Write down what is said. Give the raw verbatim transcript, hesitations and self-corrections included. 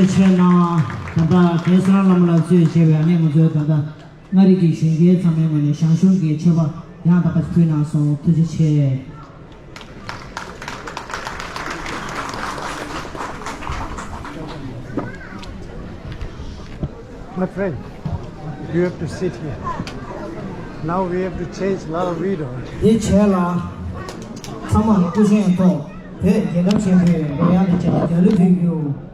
ཆེ་གནང་། ད་ལྟ་རྒན་བསོད་ནམས་བླ་མ་ལ་གཙོས་བྱས་པའི་ཨ་ནེ་ང་ཚོའི་ད་ལྟ་མངའ་རིས་ཀྱི་གཞོན་སྐྱེས་ཚང་མའི་ངོས་ནས་ཞང་ཞུང་གི་མཆོད་པ་ཡང་དག་པ་ཕུལ་གནང་སོང་། ཐུགས་རྗེ་ཆེ། My friend, you have to sit here. Now we have to change Lal Vidor. དེ་བྱས་ལ། ཚང་མ་སྐུ་བཞེངས་ཐོག་བོད་རྒྱལ་ཁབ་ཆེན་པོའི་རོལ་དབྱངས་ལ་བཅས་པའི་རྒྱལ་གླུ་ཐོས་རྒྱུ།